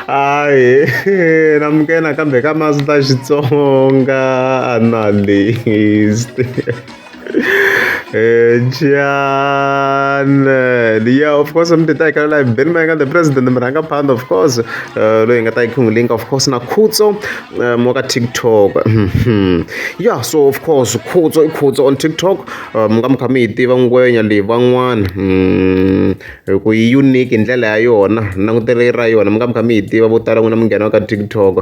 Ahi namukela nakambe ka Master Xitsonga Analyst channel yeah of course mi tita hi la Benny Mayengani the president murhangaphandle of course loyi hi nga ta yi King Link of course na Khutso wa ka TikTok yeah so of course Khutso i Khutso on TikTok mi nga mi kha mi yi tiva ngwenya leyi van'wana hi ku yi unique hi ndlela ya yona langutelo ra yona mi nga mi kha mi yi tiva vo tala n'wina mi nghena ka TikTok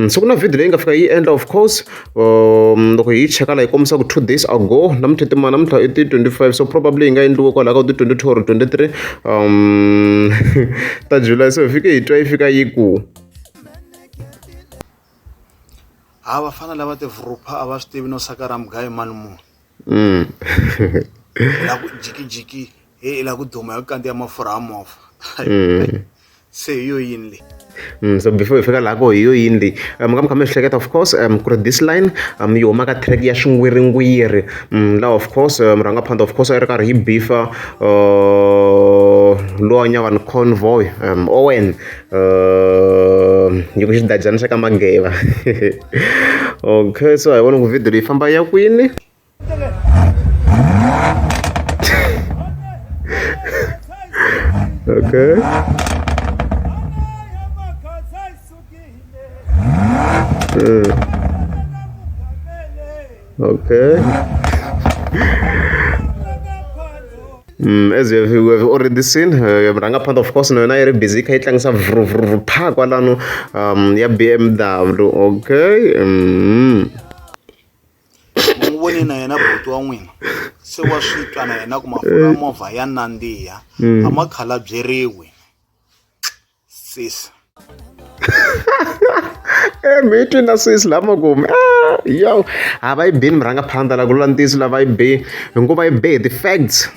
so ku na video leyi nga fika yi endla of course loko hi yi cheka la yi kombisa ku 2 days ago namuntlha ti namuntlha i ti 25 so probably yi nga endliwe kwalaho ka ti 22 or 23 ta July so hi fike hi twa yi fika yi ku Ha vafana lava ti-vrupha a va swi tivi no saka ra mugayo mani muni. I la ku jikijiki he i la ku duma hi ku kandziya mafurha ya movha. Se hi yo yini leyi? So before hi fika laha ko hi yo yini leyi mi nga mi kha mi swi hleketa of course ku ri this line yi huma ka track ya swingwiringwiri laha of course murhangaphandle of course a yi ri karhi yi beef-a lowa nyawani convoy Owen yi ku xidajana xa ka Mageva okay so hi vona ku video leyi famba ya kwini okay Okay. As we have already seen murhangaphandle of course na yona yi ri busy yi kha yi tlangisa vhuruvhuru pha kwalano ya BMW okay. Mi n'wi vonile na yena buti wa n'wina se wa swi twa na yena ku mafurha ya movha ya nandziha a ma khalabyeriwi sis. Mi yi twini na sweswi laha makumu yo a va yi bini murhangaphandle la ku lula ntiyiso la va yi be hikuva yi be hi ti-facts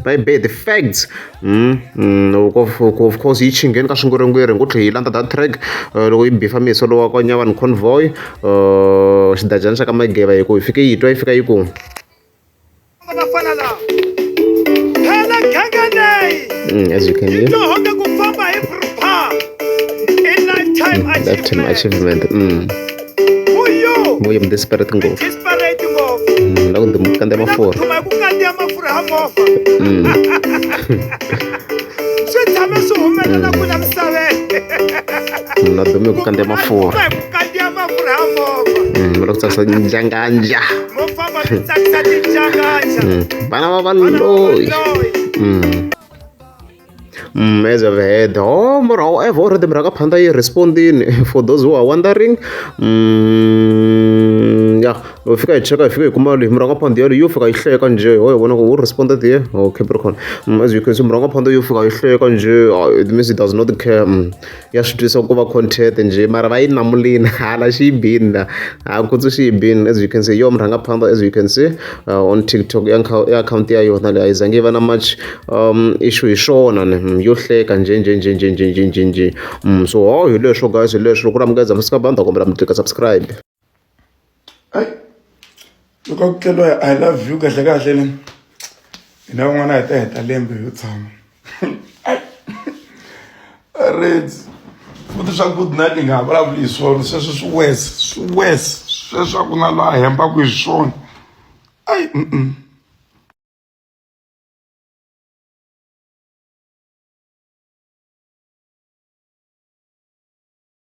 va yi be hi ti-facts of course yi chingheni ka swingwiringwiri hi ku tlhela yi landza that track loko yi bifa miso lowa ka Nyavani convoy xidajana xa ka Mageva hi ku hi fike yi twa yi fika yi ku vafana lava phela ganga leyi As you can yi hear tohoka ku famba hi vrupha i lifetime lifetime achievement achievement vuyo vuyo mi desperate ngopfu desperate ngopfu la ku kandziya mafurha duma hi ku kandziya mafurha ya movha swi tshame swi humelela ku la misaveni na dume hi ku kandziya mafurha hi ku kandziya mafurha ya movha Va la ku tsakisa njanganja mo famba mi tsakisa tinjanganja vana va valoyi as I've heard, oh, mara however, already murhangaphandle yi respondini for those who are wondering. Yeah, loko fika hi cheka hi fika hi kuma leyi murhangaphandle yaleyo yo fika yi hleka njhe ho hi vona ku u responded here oh Capricorn as you can see murhangaphandle yo fika yi hleka njhe it means it does not care ya swi twisa ku va content njhe mara va yi namulini hala xi yi bini la a kutsu xi yi bini as you can see yo murhangaphandle as you can see on TikTok ya ya akhawunti ya yona leyi a yi zangi yi va na much issue hi swona ni yo hleka njhe njhe njhe njhe njhe njhe njhe njhe so ho hi leswo guys hi leswo loko ku ri amukeza masiku banda kombela mi tlika subscribe. Ai loko a ku tleliwa hi I love you kahle kahle ni hina van'wana hi ta heta lembe yo tshama reds futhi swa good night hi nga ha vulavuli hi swona sweswo swi worse swi worse sweswo a ku na laha hembaku hi swona ai mm.